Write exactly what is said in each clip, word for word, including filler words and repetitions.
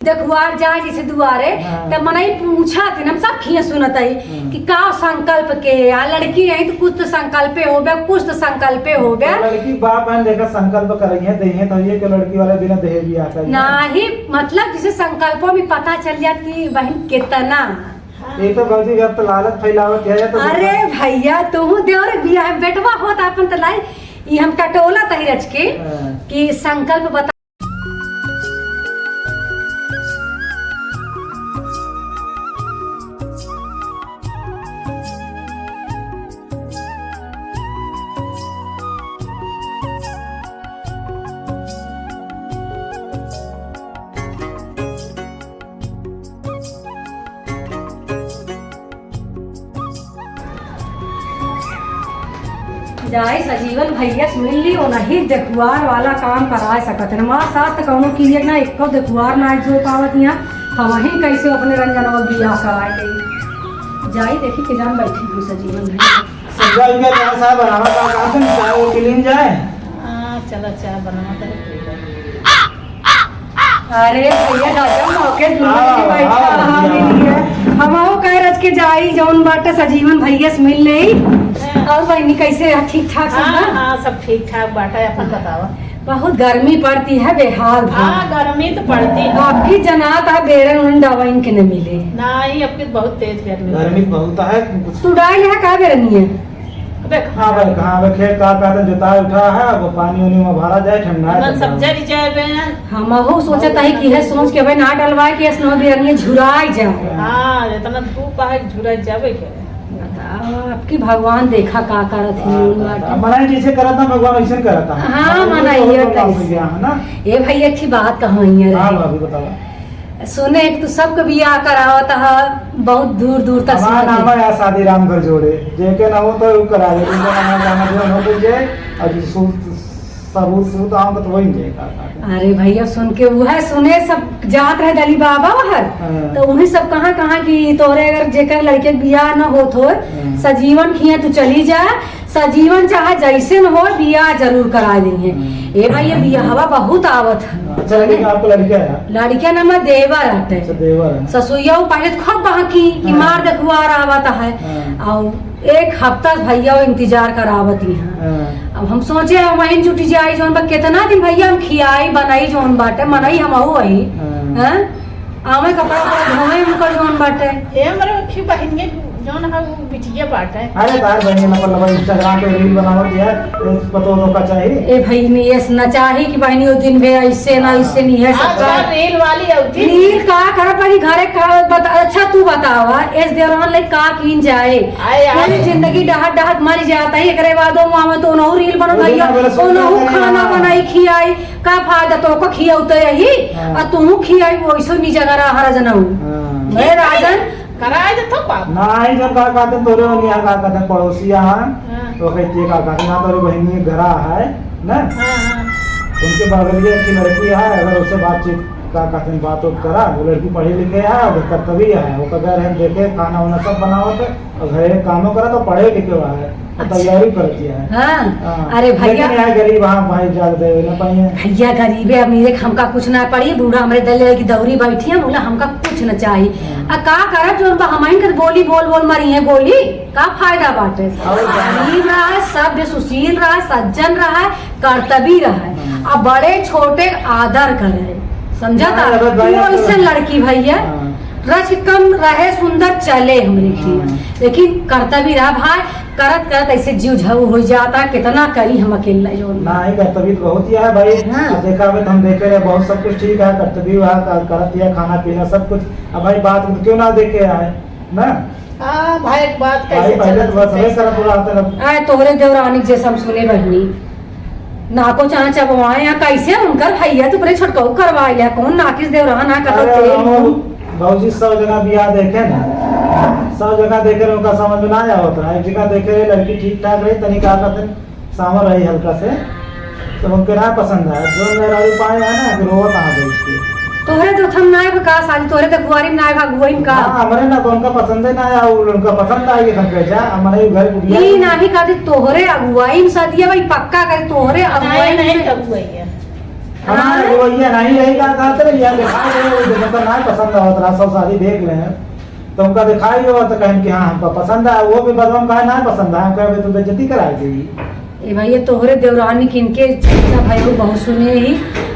देखुआर जाए जैसे दुआरे, हाँ। त मनई पूछा थे, हम सब खिए सुनत हई हम्म। कि का संकल्प के, आ लड़की रही तो कुछ तो संकल्पे होबे, कुछ तो संकल्पे होबे। तो लड़की बाप है, देखा संकल्प करिए, देहे तो ये कि लड़की वाले बिना देहे बियाह करिए। नाही, मतलब जैसे संकल्पों में पता चल जात कि बहन कितना। ये तो भौजी अब तो लालच फैलावत है, ये तो अरे भैया, तू देवर बियाह बेटवा होत अपन तो लाई, ये हम टटोला तही रच के हाँ। कि संकल्प बता। जाए सजीवन भैया से मिल ली, ओनही देखुआर वाला काम कराए सकत है। हमार सास त कौनो किलियर ना, एको देखुआर ना जो पावत यहाँ, हम वहीं कैसे अपने रंजनवा बियाह कराए गई। जाई देखी के जान बैठी हूँ सजीवन भैया। समझा इनका क्या साहब, बराबर का काम है, चाहे वो किलिन जाए। हाँ, चला चाय बनावत है, पी ले। अरे भैया, दादा, मौके दुल्हन के हाँ, बैठा हाँ, हाँ, हाँ। मिली है। हम आओ कह रच के जाई, जौन बाटे सजीवन भैया से मिल लेई। हाँ। और बहनी, कैसे है? ठीक ठाक सब हाँ, ना? हाँ, सब ठीक ठाक बाटे, अपन बतावा। बहुत गर्मी पड़ती है, बेहाल भा। हाँ, गर्मी तो पड़ती है। आपकी जनात है, बेरन उन दवाइन के न मिले। नहीं, आपकी बहुत तेज गर्मी गर्मी पड़ती है। बहुत है। तू डाल है का बेरनी है? देख। हाँ भाई, कहाँ अब खेत का, का तो जोता उठा है, अब पानी उनी में भरा जाए, ठंडा है, मन सब ठंडा। जरी जाए बे। हमहू सोचत हई कि है सोच के भाई ना डलवाए कि ऐसनो बिरनिया झुराई जाए। हाँ, इतना धूप आहे, झुराई जावे के। बताओ, आपकी भगवान देखा का करत है, हाँ, उन बात। अब मनाई जैसे करत ना भगवान, वैसे करत है। हाँ, हाँ, मनाई वो है तो कैसे? बात हो गया, है ना? ए भाई, एक ही बात कहो, यहाँ हाँ, रहे। भाभी, बतावा। सुने, एक तो सबके बियाह करावत ह, बहुत दूर दूर तक हमार सुनत नाम है। है यार शादी राम घर जोड़े, जेके ना हो तो उ करा दे, जेके ना हो जाना जो हो तो जे, और जो सु-, सबूत, सबूत आम तो वही जे का, का, का। अरे भैया, सुन के वो है, सुने सब जात रहे दली बाबा हर, हाँ। तो उन्हीं सब कहाँ, कहाँ की तोरे अगर जेकर लड़के के बियाह ना होत हो, हाँ। सजीवन खिया तू चली जा, सजीवन चाहे जैसे न हो, बियाह जरूर करा देंगे। हम्म। ए भाई, ये बियाहवा बहुत आवत है। अच्छा, लेकिन आपको लड़का है? लड़का ना, मैं देवर हटे। अच्छा, देवर है। ससुइया वो पहले तो खूब बहकी कि हाँ। मार देखुआर आवत है। हाँ। और एक हफ्ता से भैया वो इंतजार करावत ही हैं। हाँ। अब हम सोचे, हम वहीं जुटी जाए, जौन बा, कितना दिन भैया हम खियाई, बनाई, जौन बाटे, मनई हम अहू वही। हाँ। हैं? आवे कपड़ा उपड़ा धोवे उनकर जौन बाटे। ए, हमरे अखी बहिनिये जौन है, उ बिटिये बाटे। अरे, तार बहिनी, मतलब, Instagram पे reel बनावत है, इस पतो तो का चाहिए? ए, बहिनी, ये ना चाही कि बहिनी, वो दिन भे ऐसे ना, ऐसे नहीं है, आज सबका। बार reel वाली अवती। Reel का करब, बड़ी घरे का बता, अच्छा, तू बतावा, इस दौरान ले का कीन जाए? आए, आए। पूरी जिंदगी डहक, डहक मर जाता है, एकरे बाद वो मामा तो उनहु reel बनत वो भैया, दिन हमारे सोच उनहु रहे हैं, खाना हाँ। बनाई, खियाई, का फायदा तो को खियौते यही, हाँ। आ तुहू खियाई वो ऐसो नी जगह रहा हर जनऊ। हाँ। मैं राजन। कराए दे तो बाप। नाही, जब का कहते तोरे ओनिया का कहते पड़ोसिया है, हाँ। तो कहती है का कहते ना तोरे बहिनी के घरा है, ना? हाँ, हाँ। उनके बगलिया की लड़की है, अगर उससे बातचीत का कहते बात उत करा, वो लड़की पढ़ी लिखे है, और कर्तव्य है, वो कह रहे देखे खाना वाना सब बनावत है, और घरे कामो करा तो पढ़े लिखे हुआ है, और अच्छा। तैयारी करती है। हाँ। हाँ। अरे भैया। लेकिन यहाँ गरीब, हाँ भाई, जाग दे ना पाइए। भैया गरीबे अमीरे के हमका कुछ ना पड़ी, बूढ़ा हमरे दले की दौरी बैठी है, बोला हमका कुछ न चाही। हाँ। आ का करब जो उनका हमइन के बोली बोल बोल मारी है गोली, का फायदा बाटे? और क्या? गरीब रहा, सभ्य सुशील रहा, सज्जन रहा, कर्तव्य रहा, हाँ। आ बड़े छोटे आदर करे, समझा था? हाँ, अगर भाई वो आप ऐसे लड़की भैया, हाँ। रच कम रहे, सुंदर चले हमरे खिया। हाँ। लेकिन करता भी रहा भाई, करत करत ऐसे जीव झाऊ हो जाता, कितना करी हम अकेला जो ना। ना, ही करता भी तो बहुत ही है भाई। हाँ। अब देखा, अभी तो हम देखे रहे, बहुत सब कुछ ठीक है, करता भी हुआ, कर-, करत ही है, खाना पीना सब कुछ। अब भाई बात क्यों ना देखे आए, ना? हाँ भाई, एक बात भाई, कैसे पहले चलत तो बस है? हमें करत रहा था ना। आए तोहरे देवरानी के जैसे हम सुने बहिनी, नाको चाँच अब वहाँ यहाँ कैसे उनकर भैया तो बड़े छोटकऊ करवा लिया, कौन नाकिस देवरा ना कतो अरे तेल बाबू, नून। बाबूजी सौ जगह बियाह देखे ना, सौ जगह देखे ना, उनका समझ में ना आवत रहा। एक जगह देखे रहे लड़की ठीक ठाक रही, तनी का कहते सावर रही हल्का से, तो उनके ना पसंद आया। जो मेहरारू पाए है ना, फिर वो कहाँ गई उसकी? तोहरे तो थम नाय बा का साली, तोहरे तो कुआरी में नाय बा, अगुआई में का? हाँ, हमरे ना तो उनका पसंद ही ना आया, वो उनका पसंद आएगी तो हम कह जा, हमारे ही घर की बिया ई है। नाही कहते तोहरे अगुआई में शादी है भाई, पक्का करे तोहरे अगुआई नहीं, में नहीं, से। अगुआई है। हमारे हाँ। वो ये नहीं रही का कहते रहे, यहाँ दिखाई दे, वो देखो तो ना पसंद आवत रहा, सब साड़ी देख ले हैं। तो उनका दिखाई दे तो कहें कि हाँ, हमका पसंद है, वो भी बदलम का ना पसंद है, हम कहे, "तू बेइज्जती कराई देगी।" ए भाई, ये तोहरे देवरानी किनके चर्चा भाई वो बहुत सुने ही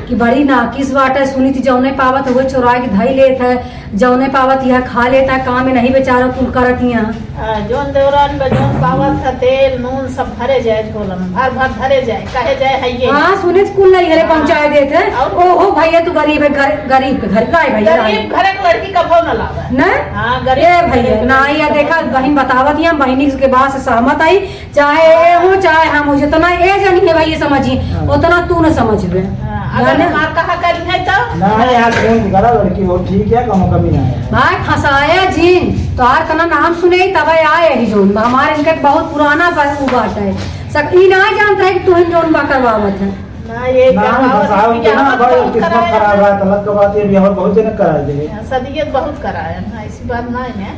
कि बड़ी नाकिस बाटे, सुनी थी जौने पावत वो चोराई के धई लेत है, जौने पावत यह खा लेत है, काम में नहीं बेचारा कुल करत यहाँ। आ, जौन देवरान बा, जौन पावत है, तेल, नून सब भरे जाए झोला में, भर भर भरे जाए, कहे जाए है ये। हाँ, सुने तो कुल नहीं घरे पहुँचाए देत है। और ओहो भैया, तू गरीब है, घर, गरीब के घर का है भैया? गरीब घर के लड़की कभो न लावे। न? हाँ, गरीब ए भैया, ना, या देखा, बहिन बतावत ही, हम बहिनी के बात से सहमत आई, चाहे ए हो, चाहे हम हो, जितना ए जनी है भाई, ये समझी, हाँ। उतना तू न समझबे। हाँ, अगर जाने? हमार कहा करी है तो? ना, यार, फोन करा, लड़की बहुत ठीक है, कौनो कमी ना है। भाई, फंसाया जिन, तोहार तना नाम सुने ही तब आए ही जोन, हमारे इनके बहुत पुराना बा-, उ बात है। सब ई ना जानत रहे कि तुहन जोन बा करवावत है। ना, ये ना, करवावत फंसाओ नहीं, तो ना, बियाह भाई, बहुत किस्मत कराया खराब है। है, तलक के बाद ये बियाह बहुत जने करा दे। हाँ, सदियत बहुत कराया ना, ऐसी बात ना है।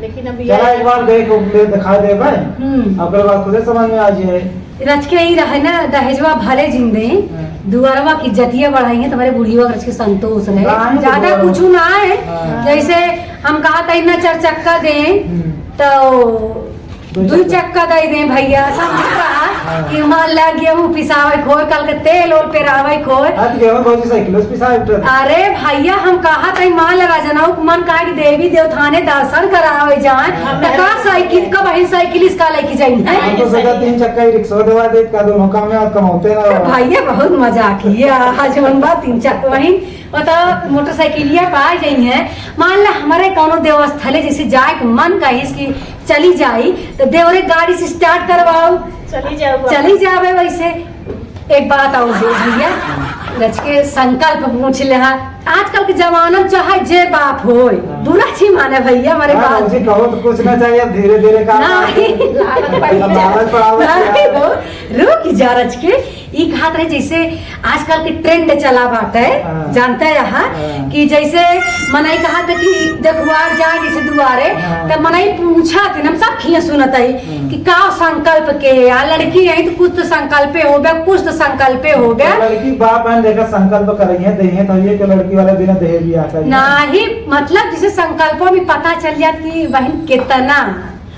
लेकिन अब चला, ये एक बार देख, ले दिखा दे भाई। हम्म। अब ओकरे बाद खुदे समझ में आ जाए। रच के ही रहे ना, दहेजवा भले जिन दे, हाँ। दुआरवा की जतिया बढ़ाई है, तुम्हारे बुढ़िया रच के संतोष रहे। हाँ, ज्यादा दुआरवा। कुछ ना है। हाँ। जैसे हम कहा था, इतना चार चक्का दे, हम्म। तो दो दुई चक्का। चक्का दे दे भैया, समझ रहा? हाँ। कि मान ला गेहूं पिसावे खोए, कल के तेल ओल पेरावे खोए। हाँ, तो गेहूं भौजी साइकिल से पिसावे उठत। अरे भैया, हम कहा था, मान ला राजनऊ के मन कहा कि देवी देवथाने दर्शन करावे जाए, हाँ, तो का साइकिल, कब ही साइकिल इसका लेके जाएंगे? हम तो सोचा तीन चक्का ही रिक्शा दवा दे, का दोनों काम में आप कमाते रहो। तो भैया बहुत मजाक किया, आज हम बात तीन चक्का वहीं, बताओ, मोटरसाइकिलिया पा गई है। मान ला हमारे कौनो देवस्थले जैसे जाए के मन का इसकी चली जाई, तो देवरे गाड़ी से स्टार्ट करवाओ। चली जाओ बाबा। चली जावे वैसे। एक बात और जे भैया, रच के संकल्प पूछ ले हा। आजकल के जमाना में चाहे जे बाप होय, हाँ। बुरा छी माने भैया, हमारे हाँ, बात। जी, कहो तो कुछ ना चाहिए, धीरे धीरे काम नहीं। लालच बढ़ावे नहीं से हो, रुक जा रच के। ई कहत रहे जैसे आजकल के ट्रेंड चला बाटे, हाँ। जानते हैं यहाँ हाँ। कि जैसे मनई कहत है कि देखुआर जाए जैसे दुआरे, हाँ। तो मनई पूछत है, हम सब खिया सुनत है हाँ। कि का संकल्प के है, आ लड़की है तो कुछ तो संकल्पे हो गया, कुछ तो संकल्पे हो गया। तो लड़की बाप बहन देखा संकल्प करेंगे, देंगे तो ये कि लड़की वाला बिना दहेज भी आता है। नहीं, मतलब जैसे संकल्पों में पता चल जात कि बहन कितना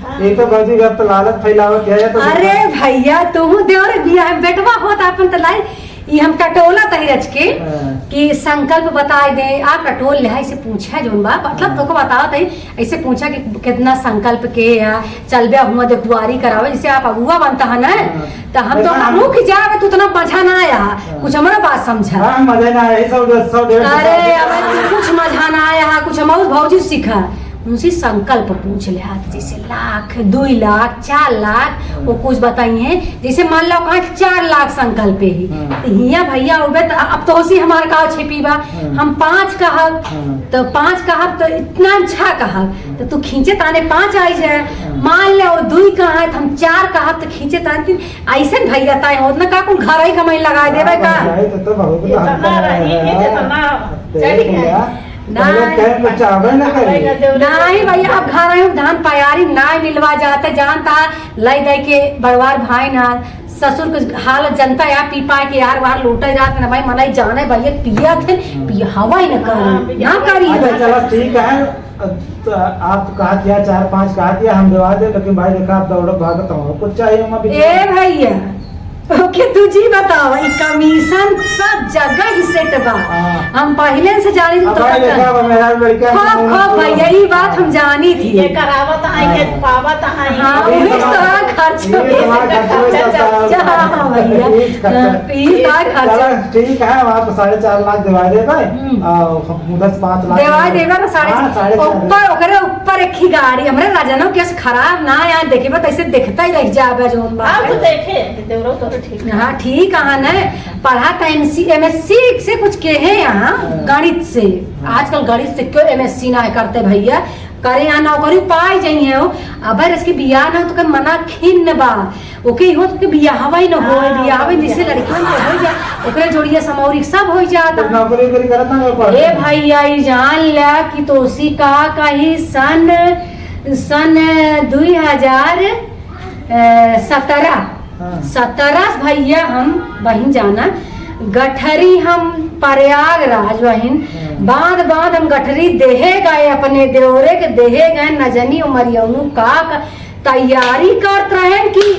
हाँ। ये तो भौजी अब तो लालच फैलावत है, ये तो अरे भैया, तू देवर बिया है, बेटवा होत आपन त लाई, ई हम टटोला तही रच के हाँ। कि संकल्प बताए दे, आ टटोल ले, इसे पूछा जोन बा, मतलब हाँ। तोको बतावत है, ऐसे पूछा कि कितना संकल्प के या चलबे हुआ देखुआरी करावे, जैसे आप अगुआ बनता है ना, हाँ। तो हम तो देखा हम हम रुक जावे, तू उतना मजा ना आया, हाँ। कुछ हमारा बात समझा। हाँ, मजा ना आया, सब, सब डेढ़ सौ अरे, साल। अब कुछ मजा ना आया, कुछ हम भौजी सीखा। उनसे संकल्प पूछ ले, आज जैसे लाख, दुई लाख, चार लाख, हम्म। वो कुछ बताई हैं। जैसे मान लो कहा चार लाख संकल्प ही, हम्म। तो हिया भैया उबे तो अब तो उसी हमारे का छिपी बा, हम्म। हम पाँच कहब, हम्म। तो पाँच कहब तो इतना अच्छा कहब, हम्म। तो तू खींचे ताने पाँच आई जाए। हम्म। मान ले वो दुई कहा तो हम चार कहब तो खींचे ताने तीन। ऐसे न भैया ताए होत ना का कुल घर ही कमाई लगा देवे का? हाँ, भाई, तो, तो बहुत इतना काम है रही है, यार। जितना देख चली है। लिया। पहले नहीं। टाइम पे चाहबे ना करी। नहीं भैया, अब घर आए धान पयारी ना मिलवा जाते, जानता लई दे के बड़वार भाई ना ससुर के हालत जनता यार, पी पाए के यार वार लूटे जात ना भाई, मनई जाने भैया पिया थे, पिया हवा ही ना करी, हाँ, ना करी। अच्छा, चलो ठीक है, तो आप कहा दिया, चार पाँच कहा दिया, हम देवा दे, लेकिन भाई देखा, आप दौड़ो भागत हो, कुछ चाहिए मत। ए भैया, ओके, तू जी बताओ, ई कमीशन सब जगह ही सेट बा। हाँ। हम पहिले से जानी अब तो भाई देखा, अब मेरा लड़का खूब, है, खूब भैया, ई बात हम जानी थी। ये करावत है, ये हाँ। पावत है। हाँ, अभी वही तो हमारा खर्च, ये हमारा खर्च हो जाता है। अच्छा, हाँ, हाँ, भैया। फीस खर्च। हाँ, फीस का खर्च। चलो, ठीक है, हम आपको साढ़े चार लाख दिवा दे भाई। हम्म। आ, हम दस पाँच लाख देवा देवा ना, साढ़े हाँ, चार। साढ़े चार। ऊपर, ओकरे ऊपर एक ही गाड़ी, हमरे राजनो केस खराब ना यार, देखे बा, तैसे देखता ही रह जाबे जोन बात आप है। तो देखे, देवरो तो ठीक है। हाँ, ठीक है ना, पढ़ा था एमसी, एमएससी से कुछ के है यहाँ, हाँ। गणित से। हाँ। आजकल गणित से क्यों एमएससी ना करते भैया, करे यहाँ नौकरी पाए जाइए हो। अब इसके बियाह ना तो कर मना खिन्न बा, ओके, इहो तो के बियाहवा ही न होए, हाँ, बियाहवा ही जैसे बियाह। लड़कियन के हो जाए, ओकरे जोड़िया समौरी सब हो जाता। तो नौकरी वोकरी करत ना, पढ़त ए ना। भैया, ई जान ला कि तोसी का कही सन, सन दुई हजार सतरह, हाँ। सतरह भैया हम बहिन जाना, गठरी हम प्रयागराज वहिन, हम्म। बांध बांध हम गठरी देहे गए, अपने देवरे के देहे गए, न जनी उमरियौनु का, का तैयारी करत रहेन कि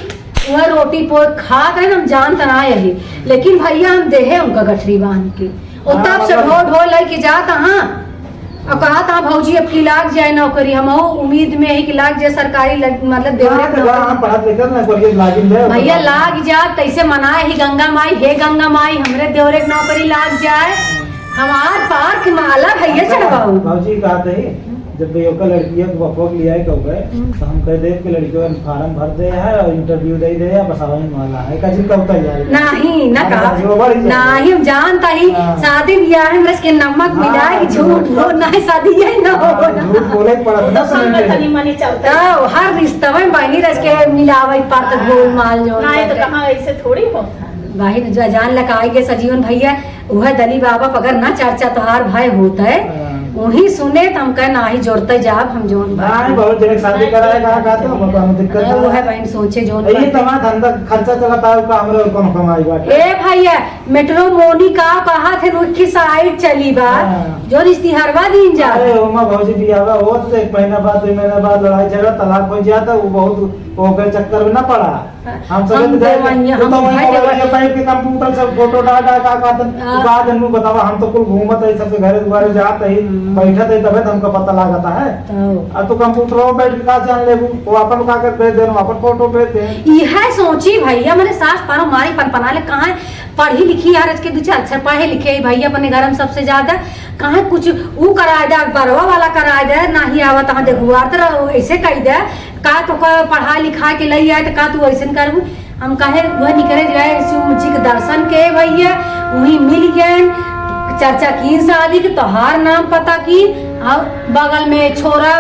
वह रोटी पोत खात रहेन, हम जानत ना यही, लेकिन भैया हम देहे उनका गठरी बांध के, और हाँ, तब से मतलब ढो ढो लेके जात हाँ। और कहा था भौजी अब की लाग जाए नौकरी, हम उम्मीद में ही कि लाग जाए सरकारी लग-, मतलब देवरे हाँ, के तो नौकरी। हाँ, पढ़त लिखत ना कोई लागिन जाए, भैया पढ़त। लाग जा, कैसे मनाए ही गंगा माई, हे गंगा माई, हमरे देवरे के नौकरी लाग जाए, हम आर पार के माला भैया चढ़वाऊ। भौजी कहा थे, जब भैया का लड़किया के बपवा के लियाए कहू गए, हम्म। तो हम कह दे कि लड़कियों ने फार्म भर दे है और इंटरव्यू दे दे है, बस आवे वाला है, का जी कब तैयार है? नहीं, ना हाँ, कहा। जो बढ़ जाए। नहीं, हम जानता ही, हाँ। शादी ब्याह में रच के नमक हाँ, मिलाए कि हाँ, झूठ हाँ। बोल, नहीं शादी यही ना हो। हाँ, झूठ बोले पड़त वो तो ना सुनने संगत में। तनी मनी चलता है। तो हर रिश्ता में बहनी रच के मिलावे पड़त हाँ। गोलमाल जो नहीं तो होता है। कहाँ ऐसे थोड़ी होता है। भाई जो जान लगा आइए सजीवन भैया, उहे दली बाबा, अगर ना चर्चा तोहार भाई होत है, हाँ। वही सुने त हम कहे नाही जोड़ते जाब हम जोन बात नहीं, है। बहुत जने के शादी कराए, कहा, कहा तो, हम तो, हम दिक्कत हाँ, ना। उहे बहन सोचे जोन ये बात है। तमार धंधा खर्चा चलत है, का हमरे और कौन कमाई बाटे? ए भैया, मेट्रोमोनी का कहा थे, रुख की साइड चली बा, हाँ। जोन इस्तिहारवा दीन जा। अरे, ओमा भौजी बियाहवा होत, एक महीना बाद, दो महीना बाद लड़ाई झगड़ा, तलाक हो जाता, वो बहुत, ओकर चक्कर में ना पड़ा। हम सब हम तो जाए, देवनिया, तू तो हम वहीं भाई मोबाइल देवनिया। पे बैठ के कंप्यूटर से फोटो डाल, डाल, डाल, डाल, हाँ। बाद में बतावा, हम तो कुल घूमत है, सबके घरे दुआरे जात है, हम्म। बैठत है, तबे तो हमको पता लागत है। तो। अब तू कंप्यूटर में बैठ के का जान लेबू, वो अपन का के भेज देन, अपन फोटो भेज देन। इहे सोची भैया, मेरे सास पारो मारी पनपना ले, कहाँ पढ़ी लिखी यार, आज के दू चार अक्षर पढ़े लिखे है भैया, अपने घर में सबसे ज्यादा, कहाँ कुछ ऊ कराए दे, बरवा वाला कराए दे, नाही आवत, हाँ, देखुआर तो रहो, ऐसे कही दे, का तो का पढ़ा लिखा के लई आए, तो का तू ऐसन करबू? हम कहे, वह निकरे जाए शिव जी के दर्शन के भैया, वहीं मिल गए, चर्चा की शादी के, तोहार नाम पता की, और बगल में छोरा,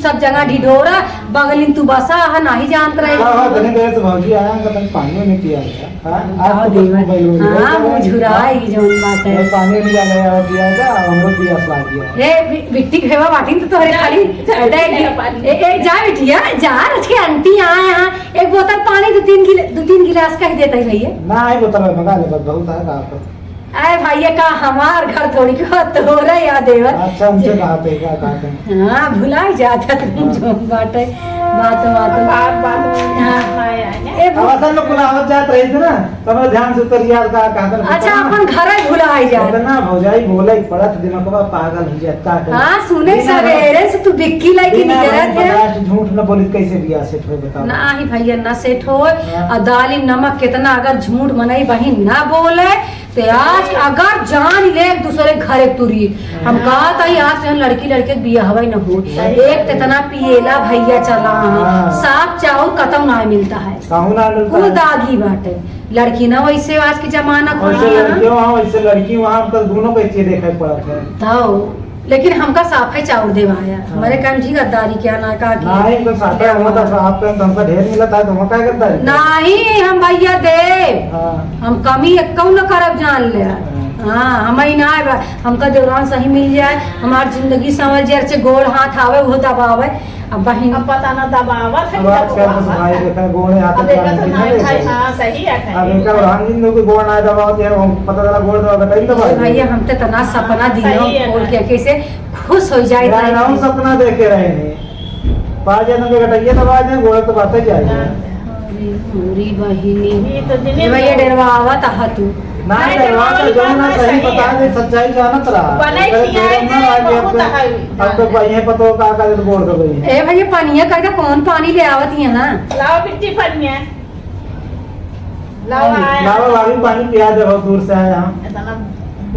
सब जगह ढिढोरा, बगलिन तू बसा है, नाही जानत रहे। हाँ, हाँ, तनी देर से भौजी आया, हमका तनी पानी नहीं पिया था। हाँ, हाँ, आज तो देवर। कुछ बैल हो गया। हाँ, वो झुराई की जौन बात है। ये पानी नहीं जाने वाला पिया था, हमको पियास लाग गया। ए, बि-, बिट्टी के भेवा बाटिन तो तोहरे जा, खाली जा, अरे, जा, पानी। ए, ए, जा बिटिया, जा, आज के आंटी आए हैं, एक बोतल पानी, दो तीन गिला-, दो तीन गिलास कह देता है भैया। ना, एक बोतल में मंगा ले, बस बहुत है, रात को। अरे भैया, का हमार घर थोड़ी को तोरा याद है बा। अच्छा, हमसे कहा थे, क्या कहा थे? हाँ, भुलाई जाता तुम हाँ। जो बात है, बात, बात। बात, बात में हाँ। हाँ, यार। ए, अब असल में बुलावत जात रही थी ना, तो हमारे ध्यान से उतर यार का कहता ना, अच्छा, इतना, अपन घर ही भुलाई जात। इतना भौजाई बोले, पड़त दिमागवा पागल हो जाता है। हाँ, सुने बिना सवेरे से तू बिक्की लाइके बिना निकलत है। बर्दाश्त झूठ न बोली, कैसे बियाह सेट होए बताओ? नाही भैया, ना सेट होए। हाँ। और दाली नमक कितना अगर झूठ मनई बहिन ना बोले, ते आज अगर जान ले एक दूसरे घरे तुरी, हम हाँ। कहा था, आज जन लड़की लड़के के बियाहवे न हो। सही एक बात है। तेतना पिएला भैया चला, हाँ। साफ चाउर कतौ ना मिलता है। कहूँ ना मिलता कुल है। दागी बाटे। लड़की ना वैसे आज के जमाना और खोजी है ना। लड़कियों वहाँ, वैसे लड़की वहाँ, हमका दोनों के चीज देखे पड़त है। तो लेकिन हमका साफे चाउर देवाया। हाँ। हमरे काम जी गद्दारी क्या ना का की। नहीं, तो साफे हम तो साफ पे हमका ढेर मिलत है, तो हम का गद्दारी? नहीं, हम भैया देव। हाँ। हम कमी एक्कौ न करब जान ले। हाँ। हाँ, हम ही ना आए बा-, हमका देवरान सही मिल जाए, हमार जिंदगी समझ जाए, अच्छे गोड़ हाथ आवे, वो दबावे। अब बहिन अब पता ना दबावत है अब कि आजकल तो दबावत भाई है। देखा, गोड़े हाथ अब एकर तो गारंटी ना नहीं लेते। भाई, हाँ, सही है, अब एकर भाई। हम जिन लोग गोड़ ना दबावत है, हम पता चला गोड़ दबा के टाइम दबा ए भैया, हम तो इतना सपना हाँ, दिनों सही है खोल भाई। के कैसे खुश हो जाए मेरा इतना नाम दिन। सपना देख के रहे नहीं। पाँच जन के गटैया दबा दे, गोड़ तो बातें जाए। अरे मोरी बहिनी। ये तो दिने ए भैया, में डेरवा आवत आहा तू। ना, अरे डेरवा तो जो ना, सही बता दे, सच्चाई जानत रहा। बने अगर किया डेरवा ना है, आगे बहुत अब है। अब तो भाई है, पतो का, का तो गोड़ दबाई है। ए भैया, पानिया करके कौन पानी ले आवत यहाँ? लाओ बिट्टी पानिया। लाओ, आया। लाओ, भाभी, पानी पिया दे, बहुत दूर से आया हम। इतना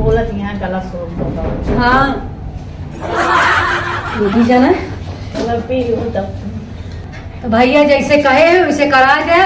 बोलत यहाँ गला सुन। हाँ। देखी जाना। चलो, पी लो तब। तो भैया जैसे कहे हो, वैसे करा दे।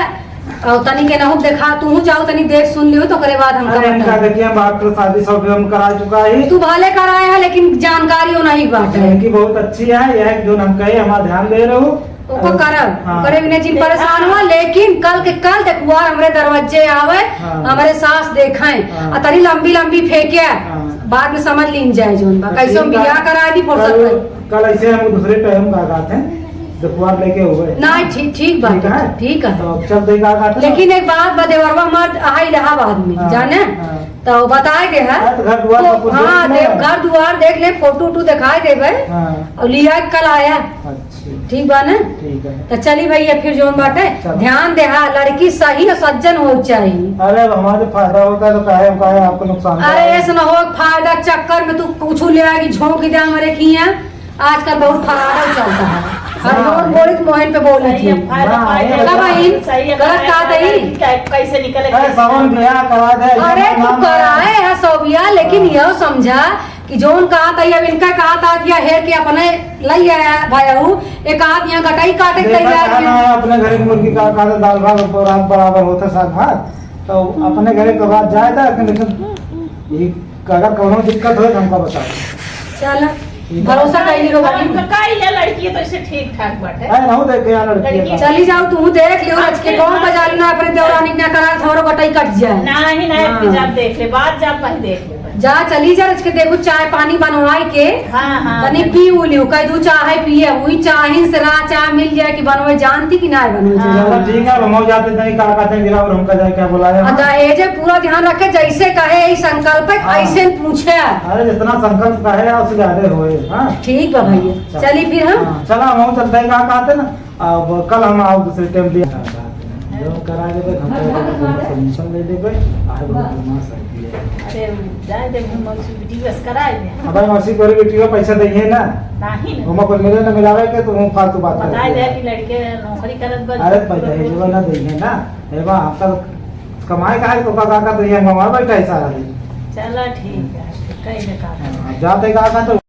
और तनी के नहुक देखा, तू जाओ, तनी देख सुन लियो, तो ओकरे बाद हम अरे, कहा इनका देखिए, हम डॉक्टर शादी सब हम करा चुका है। तू भले कराए है, लेकिन जानकारी हो नहीं बात है। लड़की बहुत अच्छी है, यह जो हम कहे, हमारा ध्यान दे रहे हो। ओको करब, हाँ। ओकरे बिना जिन परेशान हुआ, लेकिन कल के कल देखुआर हमरे दरवाजे आवे, हाँ। हमरे सास देखें, हाँ। आ तनी लंबी लंबी फेंके, हाँ। बाद में समझ लीन जाए जोन बा। तो कैसे हम ठीक बा। बियाह करा दी फुर्सत कल, में। कल ऐसे हम दूसरे टाइम का आते हैं, देखुआर लेके हुए। ना, ठीक, ठीक बात ठीक है, है? ठीक है। तो चल देख आ जाते हैं। लेकिन एक बात बा, देवरवा हमार आहा इलाहाबाद में, हाँ, जाने? हाँ। तो बताए दे है। हाँ, तो घर दुआर तो, सब कुछ हाँ, देख लेना। देख, घर दुआर देख ले, फोटो वोटो दिखाए देबे। हाँ। और लिया के कल आया। अच्छा। ठीक बा ना? ठीक है। तो चली भैया, फिर जौन बाटे, चलो। ध्यान दे, हाँ, लड़की सही और सज्जन हो चाहिए। अरे, अब हमारे फायदा होता है तो काहे, काहे आपको नुकसान अरे, होता है? ऐसा ना हो, फायदा चक्कर में तू कुछ ले आएगी, झोंक दे हमारे खिया। आजकल बहुत फरार चलता है। और हाँ। जोन बोली तो मोहन पे बोली सही थी। है, फायदा, हाँ, फायदा ये होता है। बहिन, सही है, गलत कहा था ही। क्या, कैसे निकले, अरे, कैसे सावन ब्याह करा दे, अरे, ये तू नाम है। कराए है सौबिया, लेकिन हाँ। यह समझा कि जोन कहा था, अब इनका कहा था कि हेर के अपने लई आया भाई, ये कहा यहाँ गटाई काटे के देखा तैयार कहा है। ना, अपने घरे की मुर्गी का, कहा था दाल भात और रात बराबर होता साग भात, तो अपने घरे के बाद जाए था, लेकिन ये अगर कौनो दिक्कत हो तो हमको बताओ। चल, ठीक है। भरोसा कैली रो बानी। हम तो काई ले लड़की तो इसे ठीक ठाक बाटे। अरे, रहू दे के यार लड़की लड़की है। चली जाओ, तू देख लियो, आज के कौन बाजार ना अपने देवरानी के ना करा, थोड़ो गटाई कट जाए। नहीं, नहीं, हाँ। अपनी जान देख ले, बात जान पहले देख ले। जा, चली जा, आज के देखो, चाय पानी बनवाई के, हाँ, हाँ, तनी चल। पी उ लियो, कह दू चाहे पिए, वही चाहे से राह चाह मिल जाए कि बनवे जानती कि ना बनवे हाँ। जानती। चलो, ठीक है, अब हम जाते नहीं, का कहते हैं, गिरा और हमका जाए, क्या बुलाया, आ, हाँ? दहेजे पूरा ध्यान रखे, जैसे कहे, यही संकल्प है, हाँ। ऐसे पूछे। अरे, जितना संकल्प का है, उससे ज्यादा होए, हाँ? ठीक बा भैया, हाँ, चल। चली फिर हम। हाँ, चला, हम चलते हैं, का कहते ना, अब कल हम आओ दूसरे टाइम भी। जो करा देबे, हम तो सबमिशन दे देबे, आए बहुत बदमाश है। अरे, जाए दे, हम मौसी बेटी बस कराए दे। अब भाई, मौसी तोरी बेटी का पैसा देंगे ना? नहीं ना। हम अपन मिले ना मिलावे के, तो हम फालतू बात बताए करते दे हैं। कि लड़के नौकरी करत बा। अरे, भाई, दहेजवा ना देंगे ना। ए बा, आपका कमाए का है, तो का, का, का, तो ये हमारा बैठा है सारा दिन। चला, ठीक है, कहीं ना काम। हाँ, जाते का, का, तो